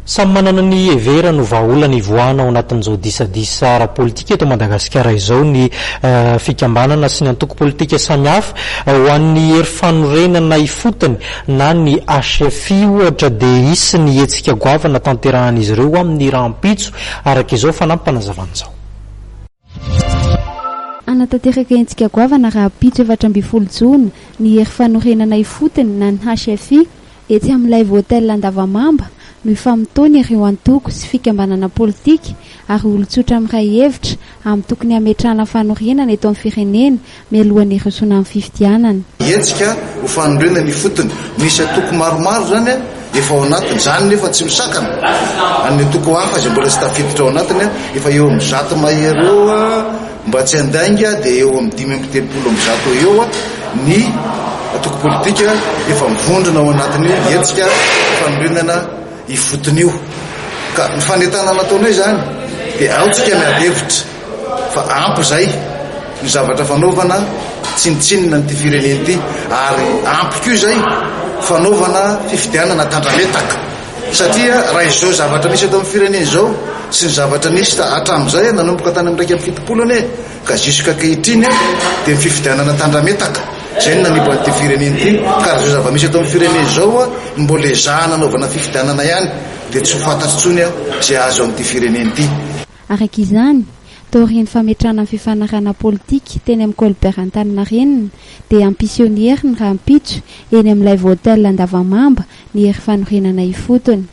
Samy manana ny heverany ho vahaolana hivoahana ao anatin'izao disadisa ara-politika eto Madagasikara izao ny fikambanana sy ny antoko politika samihafa. Ho an'ny Hery Fanorenana Ifotony na ny HFI ohatra dia hisy ny hetsika goavana tanterahan'izy ireo amin'ny rahampitso, araka izao fanampim-panazavana izao. Hanatanteraka hetsika goavana rahampitso 14 jona ny Hery Fanorenana Ifotony na ny HFI. Etsy amin'ny Live Hotel Andavamamba no hifamotoana ireo antoko sy fikambanana politika ary olon-tsotra miray hevitra amin'ny tokony hametrahana fanorenana eto amin'ny firenena mialohan'ny hirosoana amin'ny fifidianana. Hetsika ho fanorenana ifotony. Misy antoko maromaro izany efa ao anatiny. Izany nefa tsy misakana an'ny antoko hafa izay mbola tsy tafiditra ao anatiny. Efa eo amin'ny 100 mahery eo. Mba tsy handainga dia eo amin'ny 135 eo ny antoko politika efa mivondrona ao anatin'io hetsika fanorenana ifotony io. Ka ny fanentanana ataonay izany dia ao tsika miady hevitra fa ampy izay ny zavatra fanaovana tsinontsinona an'ity firenena ity ary ampy koa izay fanaovana fifidianana tandrametaka. Satria raha izao zavatra misy eto amin'ny firenena izao sy ny zavatra nisy hatramin'izay nanomboka tany amin'ny 71 anie ka jusqu'à ankehitriny dia ny fifidianana tandrametaka izay no nanimba an'ity firenena ity ka raha izao zava-misy eto amin'ny firenena izao no mbola ezahana anaovana fifidianana ihany dia tsy ho fantatra intsony izay azo amin'ity firenena ity. Araka izany, taorian'ny fametrahana ny fifanarahana politika teny amin'ny Colbert Antaninarenina dia hampiseho ny heriny rahampitso eny amin'ny Live Hotel Andavamamba ny hery fanorenana ifotony.